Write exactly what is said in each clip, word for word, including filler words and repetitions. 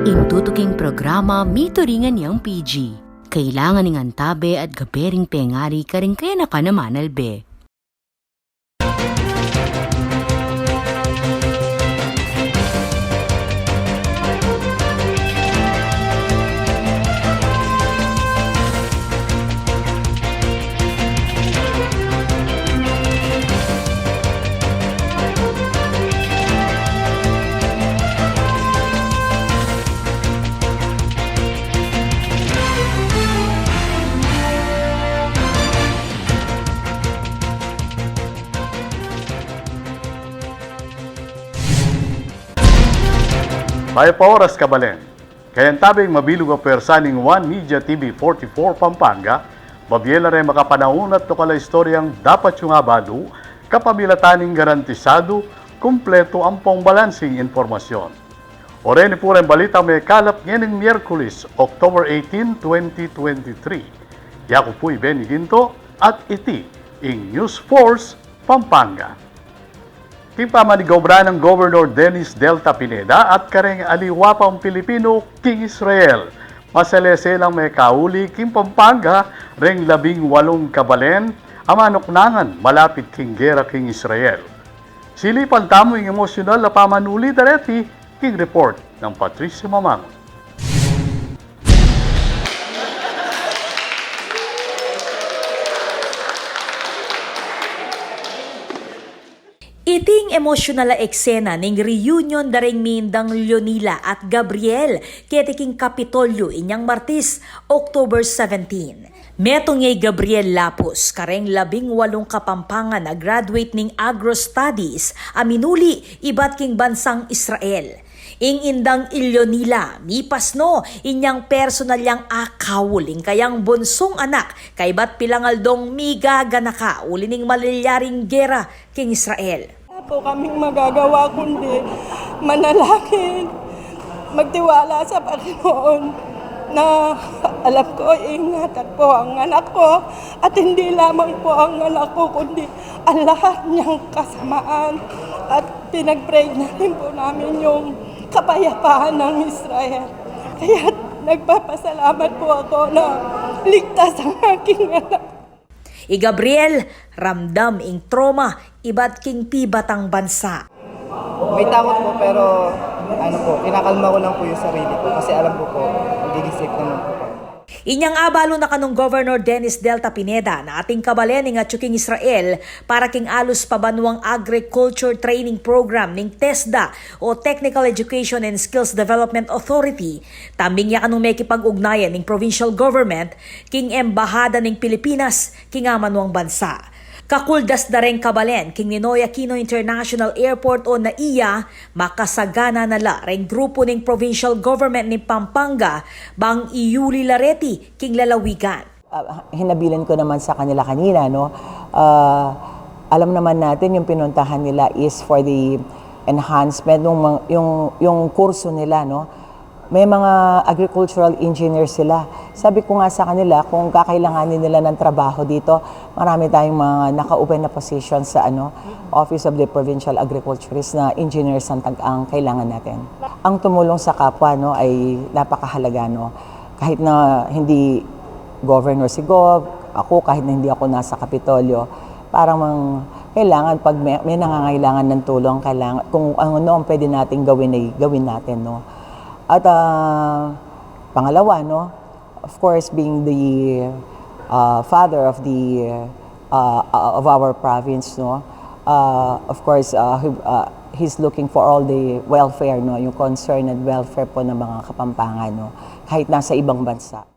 Ing tutuking programa mituringan yang P G. Kailangan ing antabe at gabe ring pengari karing kayanakan a manalbe. Mayap a oras, kabalen. Kayantabe ing mabilug a pwersa ning One Media T V forty-four Pampanga, babie la reng makapanaun at lokal a istoryang dapat yung abalu, kapamilatan ning garantisadu, kumpletu ampong balansing impormasyon. O reni pu reng balitang mekalap ngening Miyerkules, October eighteen, twenty twenty-three. Yaku pu i Benny Ginto at iti ing News Force Pampanga. King pamanigobra nang Governor Dennis Delta Pineda at kareng aliwa pang Pilipinu king Israel, masalese lang mekauli king Pampanga reng labing walung kabalen a manuknangan malapit king gera king Israel. Silipan tamu ing emosyonal a pamanuli da reti king report nang Patricio Mamangun. Iting emosyonal a eksena ning reunion da reng mindang Leonila at Gabriel keti king Kapitolyo inyang Martes, October seventeen. Metung ya i Gabriel Lapus kareng labing walung Kapampangan a graduate ning Agro Studies a minuli ibat king bansang Israel. Ing indang i Leonila, mipas no, inyang personal yang akaul ing kayang bunsung anak kaybat pilang aldong migaganaka uli ning malilyaring gera king Israel. Wala po kaming magagawa kundi manalangin, magtiwala sa Panginoon na alam ko, iingatan po ang anak ko at hindi lamang po ang anak ko kundi ang lahat niyang kasamaan. At pinag-pray na rin po namin yung kapayapaan ng Israel. Kaya nagpapasalamat po ako na ligtas ang aking anak. I Gabriel, ramdam ing trauma ibat king pibatang bansa. May takot po, pero ano po, kinakalma ko lang po yung sarili ko kasi alam ko po, magiging safe naman po kami. Inyang abalu na kanung Governor Dennis Delta Pineda na ating kabalen ing atyu king Israel para king Alus Pabanuang Agriculture Training Program ning TESDA o Technical Education and Skills Development Authority. Tambing ya kanung mekipag-ugnayan ning provincial government king Embahada ning Pilipinas king amanuang bansa. Kakuldas da reng kabalen king Ninoy Aquino International Airport o NAIA, makasagana na la reng grupu ning provincial government ning Pampanga bang iuli la reti king lalawigan. Ah, hinabilin ko naman sa kanila kanina, no? Ah, alam naman natin yung pinuntahan nila is for the enhancement, yung, mga- yung, yung kurso nila, no? May mga agricultural engineer sila. Sabi ko nga sa kanila, kung kakailanganin nila ng trabaho dito, marami tayong mga naka-open na position sa ano, Office of the Provincial Agriculturist na engineers ang tag- ang kailangan natin. Ang tumulong sa kapwa, no, ay napakahalaga, no? Kahit na hindi governor si Gov, ako, kahit na hindi ako nasa Kapitolyo, parang mang- kailangan pag may, may nangangailangan ng tulong, kailangan, kung ano ang pwede nating gawin ay gawin natin, no? At, ah, pangalawa, no, of course, being the, ah, father of the, ah, ah, of our province, no, ah, of course, ah, he- ah, he's looking for all the welfare, no, yung concern and welfare po ng mga Kapampangan, no, kahit nasa ibang bansa.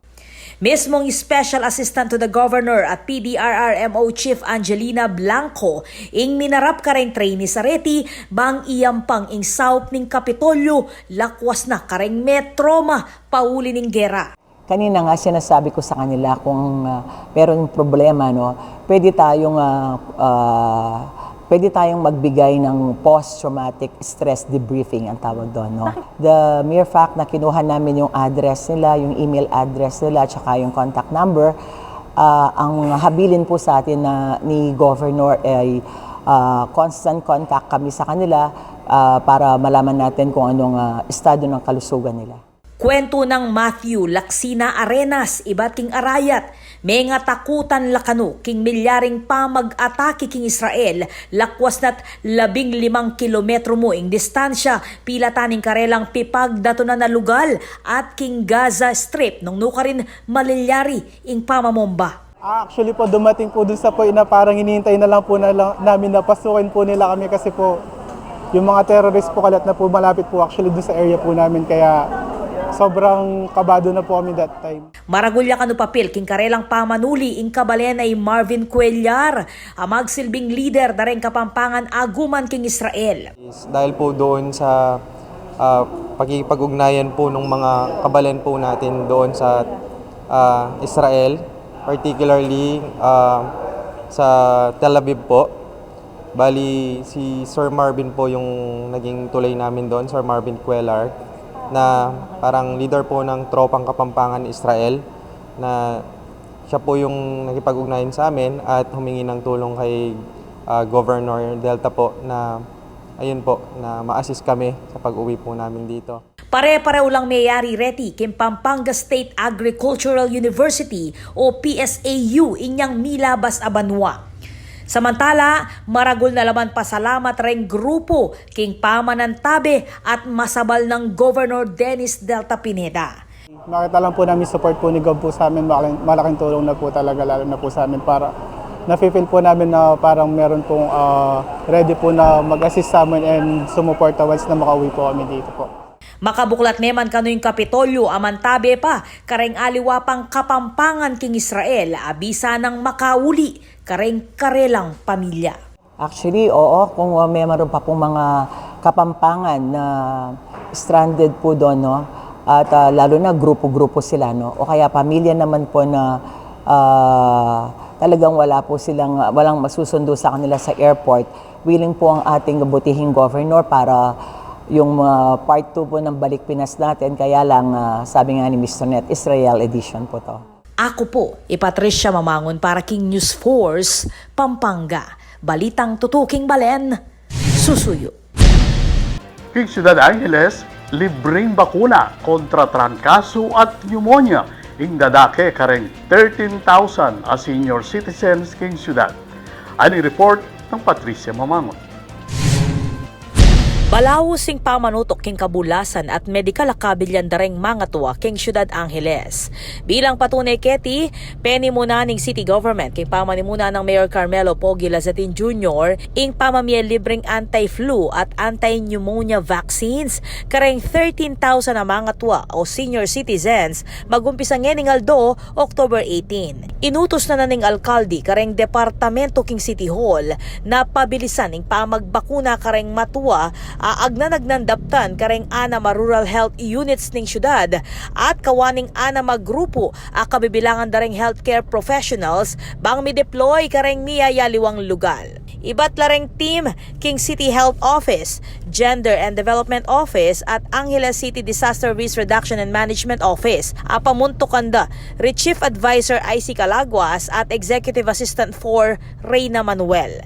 Mismong Special Assistant to the Governor at P D R R M O Chief Angelina Blanco ing minarap kareng trainees a reti bang iyampang ing saup ning Kapitolyo lakwas na kareng me trauma pauli ning gera. Kanina nga sinasabi ko sa kanila kung, ah, meron problema, no, pwede tayong, ah, ah, pwede tayong magbigay ng post-traumatic stress debriefing ang tawag doon, no? The mere fact na kinuha namin yung address nila, yung email address nila, tsaka yung contact number, ah, ang habilin po sa atin na ni Governor ay, ah, constant contact kami sa kanila, ah, para malaman natin kung anong, ah, estado ng kalusugan nila. Kuwentu nang Matthew Laksina Arenas, ibat king Arayat, mengatakutan la kanu king milyaring pamag-atake king Israel, lakwas na't labing limang kilometro mu ing distansya, pilatan ing karelang pipagdatunan a lugal at king Gaza Strip nung nukarin malilyari ing pamamomba. Ah, actually po, dumating po dun sa point na parang hinihintay na lang po na lang, namin na pasukin po nila kami kasi po, yung mga terrorist po kalat na po malapit po actually dun sa area po namin, kaya sobrang kabado na po kami that time. Maragul ya kanu papil king karelang pamanuli ing kabalen a i Marvin Cuellar, a magsilbing lider da reng Kapampangan aguman king Israel. Is dahil po doon sa, ah, pakikipag-ugnayan po ng mga kabalen po natin doon sa, ah, Israel, particularly, ah, sa Tel Aviv po. Bali, si Sir Marvin po yung naging tulay namin doon, Sir Marvin Cuellar, na parang leader po ng Tropang Kapampangan Israel, na siya po yung nakipag-ugnayan sa amin at humingi ng tulong kay, ah, Governor Delta po na, ayun po, na ma-assist kami sa pag-uwi po namin dito. Pare-pareho lang meyari reti king Pampanga State Agricultural University o P S A U inyang milabas a banua. Samantala, maragul na la man pasalamat reng grupu king pamanantabe at masabal nang Governor Dennis Delta Pineda. Makita lang po namin support po ni Gov po sa amin, malaking, malaking tulong na po talaga, lalo na po sa amin para nafe-feel po namin na parang meron pong, ah, ready po na mag-assist sa amin and sumuporta once na makauwi po kami dito po. Makabuklat ne man kanu ing Kapitolyo a mantabe pa kareng aliwa pang Kapampangan king Israel a bisa nang makauli kareng karelang pamilya. Actually, oo, kung, uh, may meron pa pong mga Kapampangan na stranded po doon, no? At, uh, lalo na grupo-grupo sila, no? O kaya pamilya naman po na, uh, talagang wala po silang, walang masusundo sa kanila sa airport, willing po ang ating kabutihing governor para yung, uh, part two po ng Balik Pinas natin. Kaya lang, uh, sabi nga ni Mister Net, Israel edition po to. Aku pu i Patricia Mamangun para king News Force Pampanga. Balitang tutuking balen, susuyu. King Ciudad Angeles, libreng bakuna kontra trangkaso at pneumonia ing dadake kareng thirteen thousand a senior citizens king syudad. Ini report nang Patricia Mamangun. Balaus ing pamanutuk king kabulasan at medikal a kabilyan da reng mangatua king Ciudad Angeles. Bilang patune keti, penimunan ning city government king pamanimunan nang Mayor Carmelo Pogi Lazatin Junior ing pamamie libreng anti-flu at anti-pneumonia vaccines kareng thirteen thousand a mangatua o senior citizens, magumpisa ngening aldo, October eighteen. Inutus na na ning alkalde kareng departamento king City Hall na pabilisan ing pamagbakuna kareng matua a agnanagnan daptan kareng anam a rural health units ning syudad at kawaning anam a grupu a kabibilangan da reng healthcare professionals bang mi-deploy kareng miyayaliwang lugal. Ibat la reng team king City Health Office, Gender and Development Office at Angeles City Disaster Risk Reduction and Management Office a pamuntukan da ri Chief Advisor I C Calaguas at Executive Assistant four Reyna Manuel.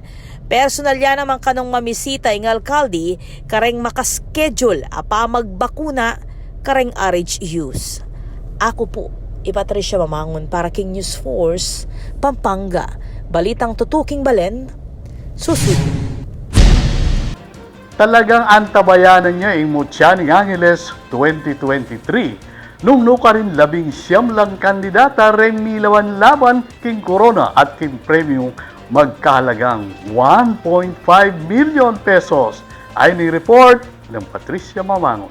Personal ya naman kanung mamisita ing alkalde kareng maka-schedule a pamagbakuna kareng R H Us. Aku pu i Patricia Mamangun para king News Force Pampanga. Balitang tutuking balen, susuyu. Talagang antabayanan ne ing mutya ning Angeles twenty twenty-three, nung nukarin labing siyam lang kandidata reng milawan laban king korona at king premyung magkahalagang one point five million pesos. Ini report nang Patricia Mamangun.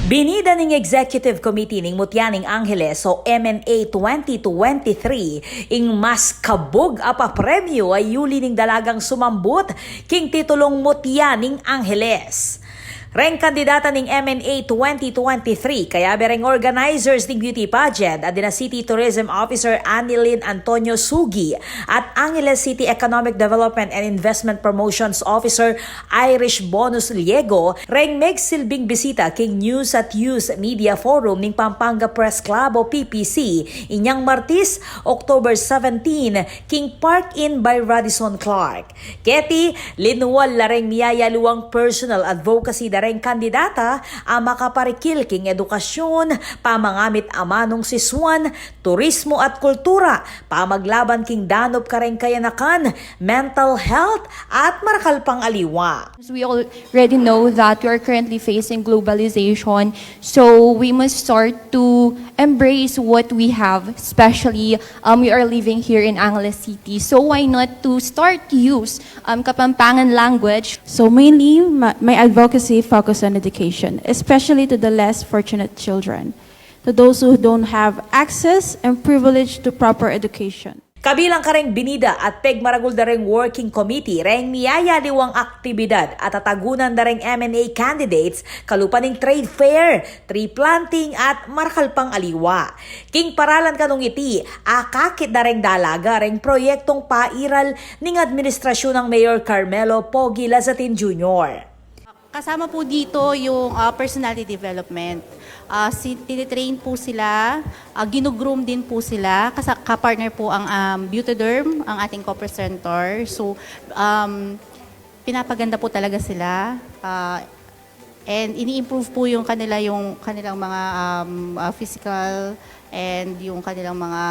Binida ning Executive Committee ning Mutya ning Angeles o M N A twenty twenty-three ing mas kabug a papremyu a yuli ning dalagang sumambut king titulung Mutya ning Angeles. Reng kandidata ning M N A twenty twenty-three, kayabe reng organizers ning beauty pageant a dina City Tourism Officer Anilyn Antonio Sugi at Angeles City Economic Development and Investment Promotions Officer Irish Bonus Liego, reng megsilbing bisita king News at Use Media Forum ning Pampanga Press Club o P P C inyang Martis, October seventeen, king Park Inn by Radisson Clark. Keti, linual la reng miyayaliwang personal advocacy Reng kandidata a makaparikil king edukasyun, pamangamit amanung sisuan, turismo at kultura, pamaglaban king danup kareng kayanakan, mental health, at marakal pang aliwa. We already know that we are currently facing globalization, so we must start to embrace what we have, especially um, we are living here in Angeles City. So why not to start to use um, Kapampangan language? So mainly, my, my advocacy focus on education, especially to the less fortunate children, to those who don't have access and privilege to proper education. Kabilang kareng binida at pegmaragul da reng working committee reng miyayaliwang aktibidad a tatagunan da reng M N A candidates kalupa ning trade fair, tree planting at marakal pang aliwa. King paralan kanung iti, akakit da reng dalaga reng proyektong pairal ning administrasyun nang Mayor Carmelo Pogi Lazatin Junior. Kasama po dito yung ah, personality development. Ah, si, tinitrain po sila, ah, ginugroom din po sila, kasa, kapartner po ang um, Beauty Derm, ang ating co-presenter. So, um, pinapaganda po talaga sila. Ah, and ini-improve po yung kanila yung kanilang mga um, ah, physical and yung kanilang mga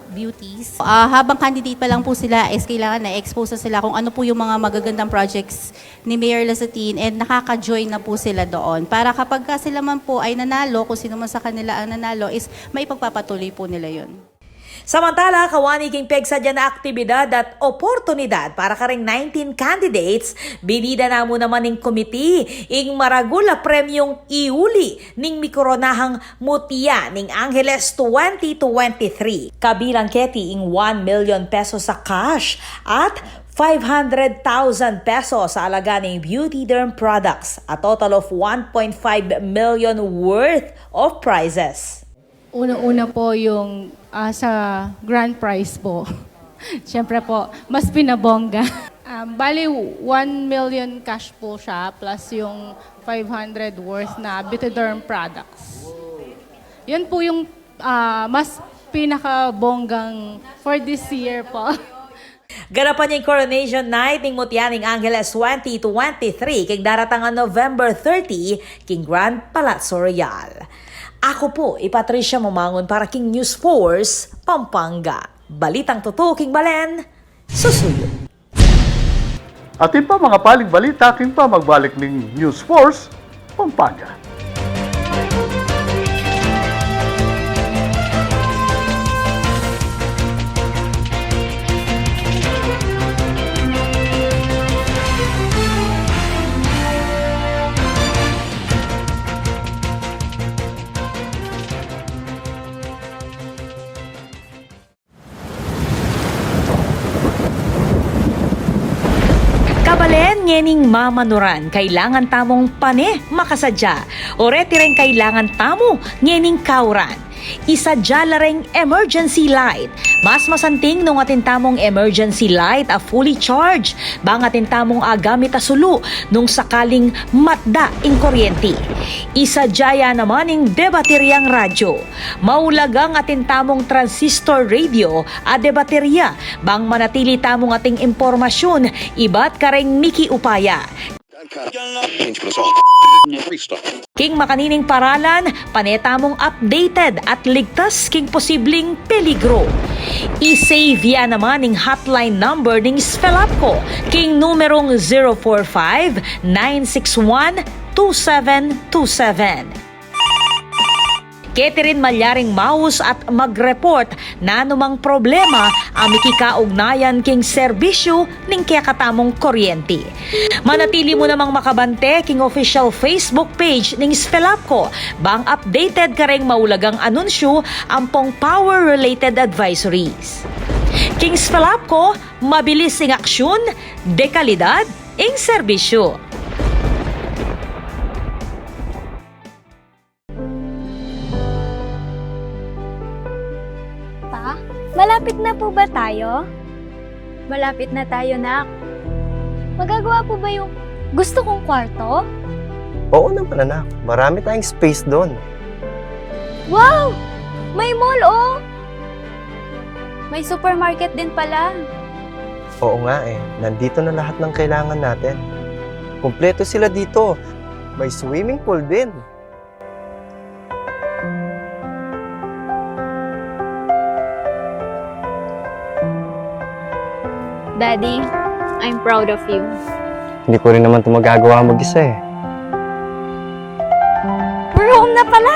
beauties. Ah, habang candidate pa lang po sila is kailangan na-expose na sila kung ano po yung mga magagandang projects ni Mayor Lazatin and nakaka-join na po sila doon. Para kapag ka sila man po ay nanalo, kung sino man sa kanila ang nanalo, is maipagpapatuloy po nila yun. Samantala, kawani king pegsadya na aktibidad at oportunidad para kareng nineteen candidates, binida na mu naman ning komiti ing maragul a premyung iuli ning mikoronahang Mutya ning Angeles twenty twenty-three. Kabilang keti ing one million pesos a cash at five hundred thousand pesos a alaga ning Beauty Derm products, a total of one point five million worth of prizes. Una-una po yung ah, sa grand prize po. Siyempre po, mas pinabongga. Um, bali, one million cash po siya plus yung five hundred worth na Bitiderm products. Yun po yung ah, mas pinakabonggang for this year po. Ganapan ya ing Coronation Night ning Mutya ning Angeles twenty twenty-three king daratang a November thirty king Grand Palazzo Royal. Aku pu i Patricia Mamangun para king News Force Pampanga. Balitang tutu king balen, susuyu. Atin pa manga paling balita king pamagbalik ning News Force Pampanga. Kabalen, ngening mamanuran, kailangan tamung pane makasadya. Oreti reng kailangan tamu ngening kauran. Isadya la reng emergency light. Mas masanting nung atin tamung emergency light a fully charge, bang atin tamung agamit a sulu nung sakaling matda ing kuryenti. Isadya ya naman ing debateryang radyo. Maulagang atin tamung transistor radio a debaterya, bang manatili tamung ating impormasyun ibat kareng mikiupaya. King makanining paralan, pane tamung updated at ligtas king posibling peligro. I-save ya naman ing hotline number ning SFELAPCO king numerong zero four five, nine six one, two seven two seven. Keti rin malyaring maus at mag-report nanumang problema a mikikaugnayan king serbisyu ning kekatamung kuryenti. Manatili mu namang makabante king official Facebook page ning SFELAPCO, bang updated kareng maulagang anunsyu ampong power-related advisories. King SFELAPCO, mabilis ing aksyun, dekalidad ing serbisyu. Pa, malapit na po ba tayo? Malapit na tayo, nak. Magagawa po ba yung gusto kong kwarto? Oo naman, anak. Marami tayong space doon. Wow! May mall, oh! May supermarket din pala. Oo nga eh. Nandito na lahat ng kailangan natin. Kumpleto sila dito. May swimming pool din. Daddy, I'm proud of you. Hindi ko rin naman 'to magagawa mag-isa eh. We're home na pala!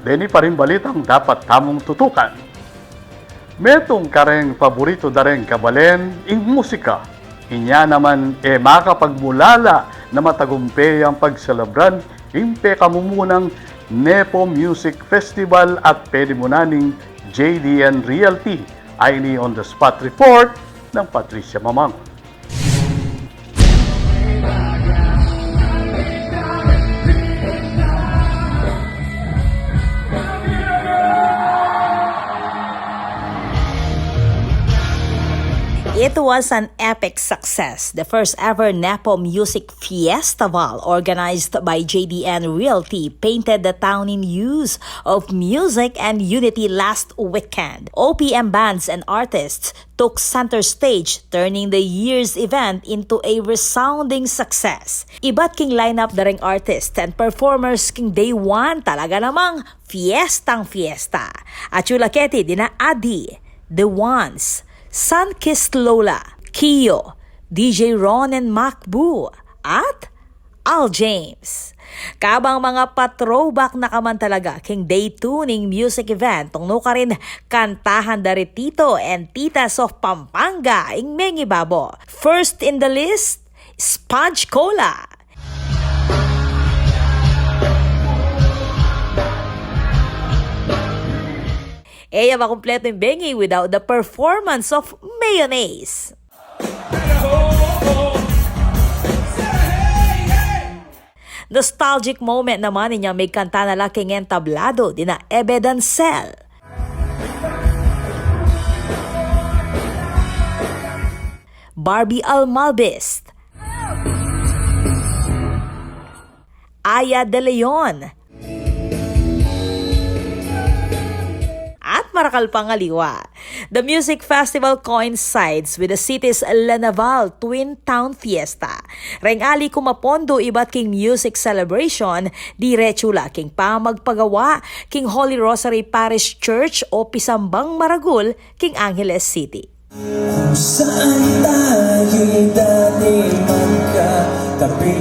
Deni pa ring balitang dapat tamung tutukan. Metung kareng paboritu da reng kabalen ing musika. Inya naman e makapagmulala na matagumpe yang pagselebran ing pekamumunang Nepo Music Festival at pedimunan ning J D N Realty. Ini on the spot report nang Patricia Mamangun. It was an epic success. The first ever Nepo Music Fiestaval, organized by J D N Realty, painted the town in hues of music and unity last weekend. O P M bands and artists took center stage, turning the year's event into a resounding success. Ibat king lineup da reng artists and performers king day one, talaga namang fiestang fiesta. Atyu la keti dina Adi, The Ones, Sunkissed Lola, Kio, D J Ron and Macbu, at Al James. Kabang mga pa-throwback na ka man talaga king day two ning music event, tungnu karin kantahan da ri Tito and Titas of Pampanga ing mengibabo. First in the list, Sponge Cola. E ya makumpletu ing bengi without the performance of Mayonnaise. Nostalgic moment naman inyang migkanta na la king entablado, dina Ebe Dancel, Barbie Almalbist, Aya de Leon, at marakal pang aliwa. The music festival coincides with the city's La Naval Twin Town Fiesta. Reng ali kumapondo ibat king music celebration, diretsu la king pamagpagawa king Holy Rosary Parish Church o pisambang maragul king Angeles City. Kung saan tayo'y dati magkatabi.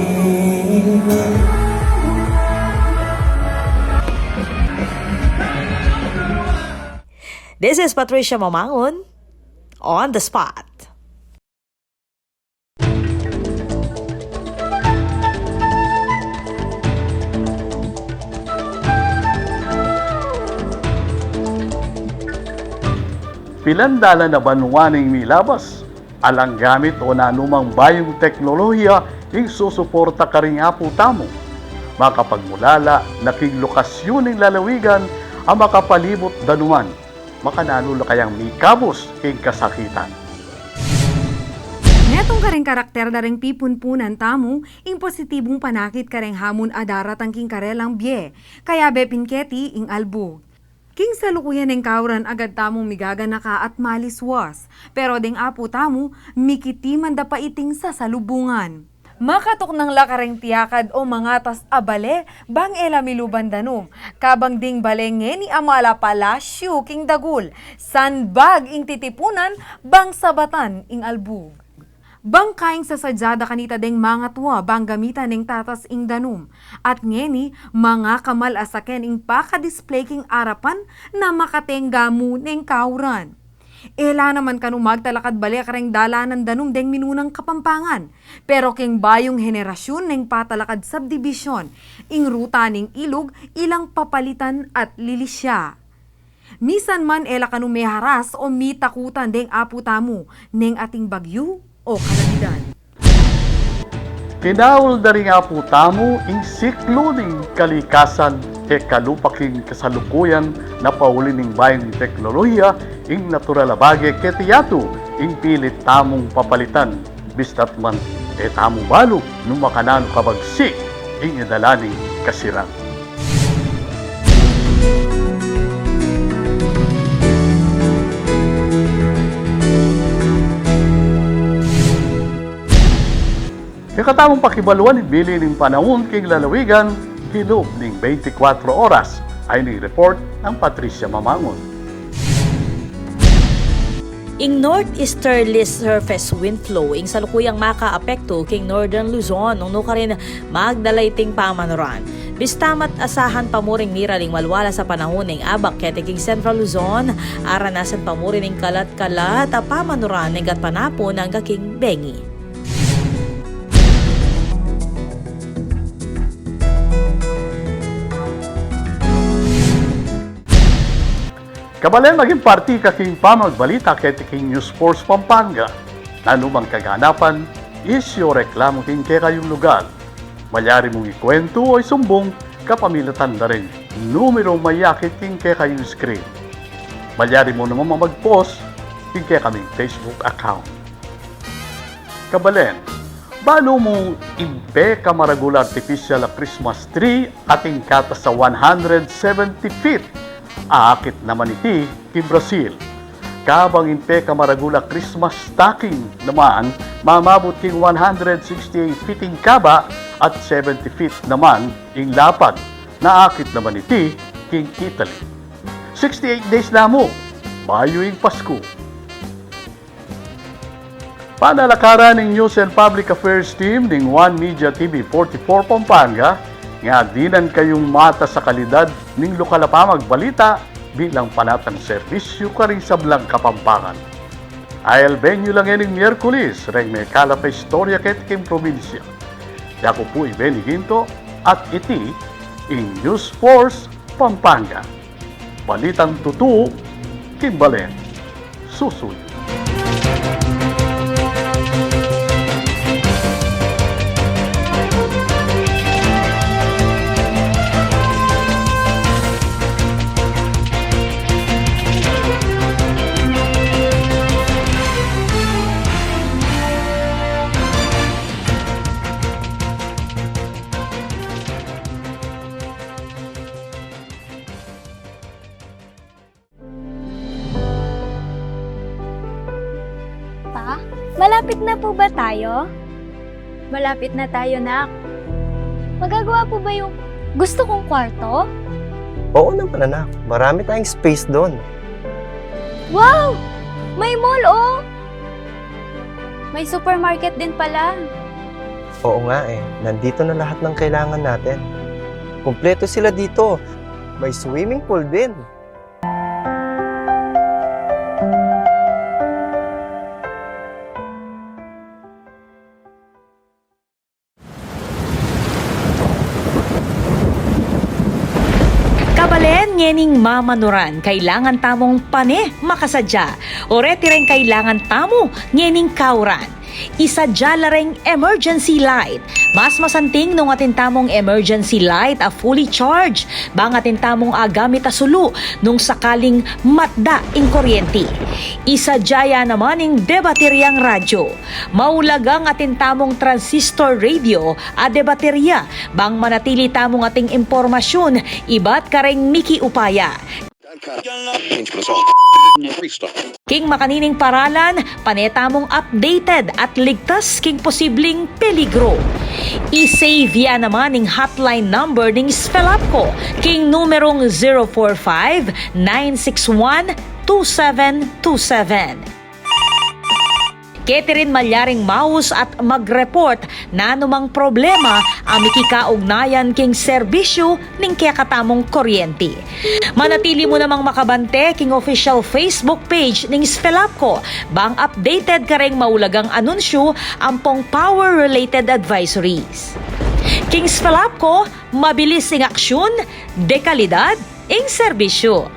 This is Patricia Mamangun, on the spot. Pilan dalan a banua ning milabas, alang gamit o nanumang bayung teknolohiya ing susuporta karing Apu tamu. Makapagmulala na king lokasyun ning lalawigan a makapalibut danuman, makananu la kayang mikabus king kasakitan. Metung kareng karakter da reng pipunpunan tamu ing positibung panakit kareng hamun a daratang king karelang bie, kayabe pin keti ing albug. King salukuyan neng kauran agad tamung migaganaka at maliswas, pero deng Apu tamu, mikitiman da pa iting sasalubungan. Makatuknang la kareng tiyakad o mangatas a bale bang e la miluban danum, kabang ding bale ngeni a mala palasyu king dagul, sandbag ing titipunan bang sabatan ing albug. Bang kaing sasadya da kanita deng mangatua bang gamitan neng tatas ing danum, at ngeni mangakamal a saken ing pakadisplay king arapan na makatengga mu neng kauran. E la naman kanu magtalakad bale kareng dalanan danum deng minunang Kapampangan, pero king bayung henerasyun neng patalakad subdivision, ing ruta ning ilug ilang papalitan at lilisya. Misan man e la kanu meharas o mitakutan deng Apu tamu neng ating bagyu o kalamidad. Kinaul da ring Apu tamu ing siklu ning kalikasan Kekalupa king kasalukuyan na pauli ning bayung teknolohiya, ing natural a bage keti yatu ing pilit tamung papalitan, bista't man e tamu balu nung makananu kabagsik ing idala ning kasiran. Kekatamung pakibaluan ing bili ning panaun king lalawigan, kilub ning beintikwatro oras. Ayni ing report nang Patricia Mamangun. Ing northeasterly surface wind flow ing salukuyang makaapektu king Northern Luzon, nung nukarin magdala iting pamanuran. Bista mat asahan pa mu ring miraling maluwalas a panaun ing abak keti king Central Luzon, aranasan pa mu rin ing kalat-kalat a pamanuran ning gatpanapun angga king bengi. Kabalen, maging parti ka king pamagbalita keti king News Force Pampanga. Nanu mang kaganapan, isyu o reklamu king kekayung lugal, malyari mung ikuwentu o isumbung kapamilatan da ring numerong mayakit king kekayung screen. Malyari mu naman mag-post king kekaming Facebook account. Kabalen, balu mu ing pekamaragul a artificial a Christmas tree ating katas a one hundred seventy feet. Aakit naman iti king Brazil. Kabang ing pekamaragul a Christmas stocking naman mamabut king one hundred sixty-eight feet ing kaba at seventy feet naman ing lapad. Naakit naman iti king Italy. Sixty-eight days na mu bayu ing Pasku. Panalakaran ning News and Public Affairs Team ning One Media T V forty-four Pampanga, nga dinan kayung matas a kalidad ning lokal a pamagbalita bilang panatang serbisyu karing sablang Kapampangan. Alben yu la ngening Miyerkules reng mekalap a istorya keti king probinsya. Yaku pu i Benny Ginto at iti ing News Force Pampanga. Balitang tutu king balen. Susuyu. Pa, malapit na po ba tayo? Malapit na tayo, nak. Magagawa po ba yung gusto kong kwarto? Oo naman, anak. Marami tayong space doon. Wow! May mall, oh! May supermarket din pala. Oo nga eh. Nandito na lahat ng kailangan natin. Kumpleto sila dito. May swimming pool din. Kabalen, ngening mamanuran, kailangan tamung pane makasadya. Oreti reng kailangan tamu ngening kauran. Isadya la reng emergency light. Mas masanting nung atin tamung emergency light a fully charged, bang atin tamung agamit a sulu nung sakaling matda ing kuryenti. Isadya ya naman ing debateryang radyo. Maulagang atin tamung transistor radio a debaterya, bang manatili tamung ating impormasyun ibat kareng mikiupaya. King makanining paralan, pane tamung updated at ligtas king posibleng peligro. I-save ya naman ing hotline number ning SFELAPCO king numerong zero four five, nine six one, two seven two seven. Keti rin malyaring maus at mag-report nanumang problema a mikikaugnayan king serbisyu ning kekatamung kuryenti. Manatili mu namang makabante king official Facebook page ning SFELAPCO, bang updated kareng maulagang anunsyu ampong power-related advisories. King SFELAPCO, mabilis ing aksyun, dekalidad ing serbisyu.